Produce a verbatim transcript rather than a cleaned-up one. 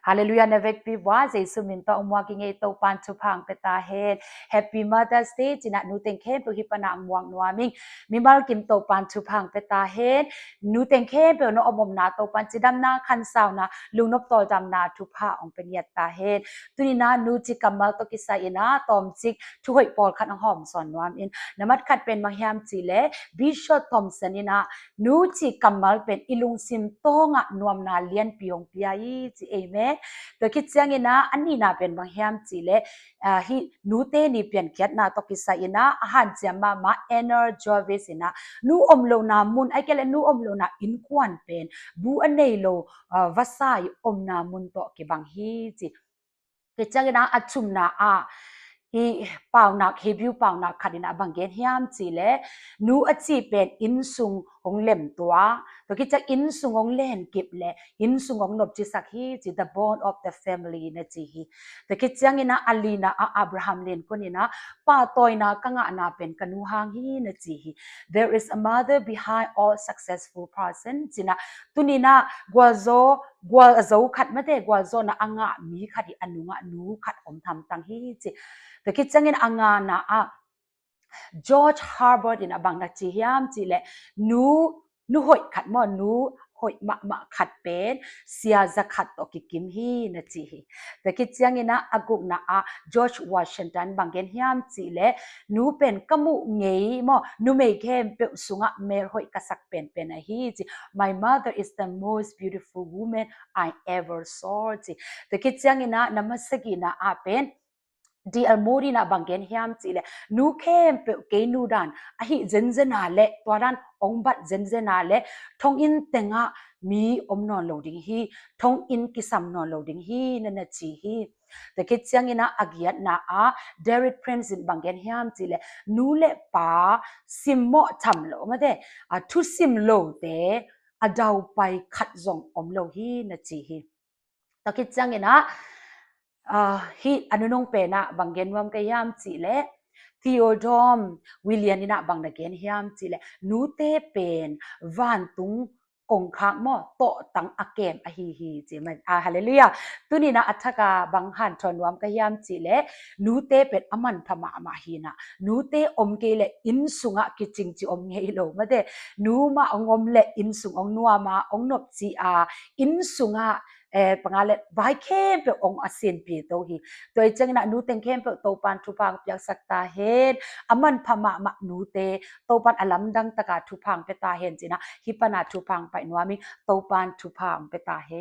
Halleluiah, na vekpi vua Jesu min tawh muak i ngei Topan thupha hong pia ta hen. Happy Mother's Day ci-in ah nu teng khempeuh hih pana hong muak nuam ing. Mimal kim Topan thupha hong pia ta hen. Nu teng khempeuh na om omna Topan cidamna, khansauna, lungnop tawldamna thupha hong pia ngiat ta hen. Tuni-in ah nu ci kammal tawh kisai-in ah tawmcik thuhoih pawlkhat hong hawmsawn nuam ing. Nambat khat pen bang hiam cih leh Bishop Thompson in ah nu ci kammal pen i lungsim tawngah nuamna lianpi hong pia hi ci. Amen. Tua khit ciangin ah a nihna pen bang hiam cih leh, ah, hih nute ni piankhiatna tawh kisai-in ah a hanciam mahmah Anna Jarvis in ah nu om lohna mun, ahih kei leh nu om lohna innkuan pen bu a nei lo, ah, vasa i omna mun tawh kibang hi ci. Tua ciangin ah a thumna ah hih paunak, Hebrew paunak khat in ah bang gen hiam cih leh nu a cih pen innsung hong lemtua, tua khit ciang innsung hong lenkip leh innsung hong nopcisak hi ci, the bond of the family na ci hi. Tua khit ciangin ah a lina ah Abraham Lincoln in ah pahtawina ka ngahna pen ka nu hang hi na ci hi. There is a mother behind all successful person ci-in ah tuni-in ah gualzo, gual a zo khat mate, gualzawhna a ngah mi khat i a nungah nu khat om hamtang hi ci. Tua khit ciangin a ngana ah George Herbert in ah bang na ci hiam cih leh nu, nu hoih khat maw, nu hoih mahmah khat pen sia za khat tawh kikim hi na ci hi. Tua khit ciangin ah a gukna ah George Washington bang gen hiam cih leh nu pen ka muh ngei maw, numei khempeuh sungah mel hoih ka sak penpen ahi ci. My mother is the most beautiful woman I ever saw ci. Tua khit ciangin ah na masagihna ah pen D L Moody in ah bang gen hiam cih leh nu khempeuh kei nu dan ahi zenzen a leh, tua dan hong bat zenzen a leh thonginn tengah mi om nawn lo ding hi, thonginn kisam nawn lo ding hi na na ci hi. Tua khit ciangin ah a giatna ah Derek Prince in bang gen hiam cih leh nu le pa simmawh tham lo mate, a thusim lote a daupai khat zong om lo hi na ci hi. Tua khit ciangin ah, ah, hih a nunung pen ah bang gen nuam ka hiam cih leh Theodore William in ah bang na gen hiam cih leh nute pen vantung kongkhak maw, tawhtang a kem ahi hi ci. Ah, halleluiah. Tuni-in ah a thak ah bang hanthawn nuam ka hiam cih leh nute pen a manpha mahmah hi na. Nute om kei leh inn sungah kicing ci om ngei lo mate. Nu mah hong om leh inn sung hong nuam a, hong nopci a, inn sungah, eh, panga le vai khempeuh hong a sinpi to hi. Tua hi ciangin ah nu teng khempeuh Topan thupha hong piaksak ta hen. A manpha mahmah nute Topan a lamdang taka thupha hong pia ta hen ci-in ah hih pana thupha hong pai nuam ing. Topan thupha hong pia ta hen.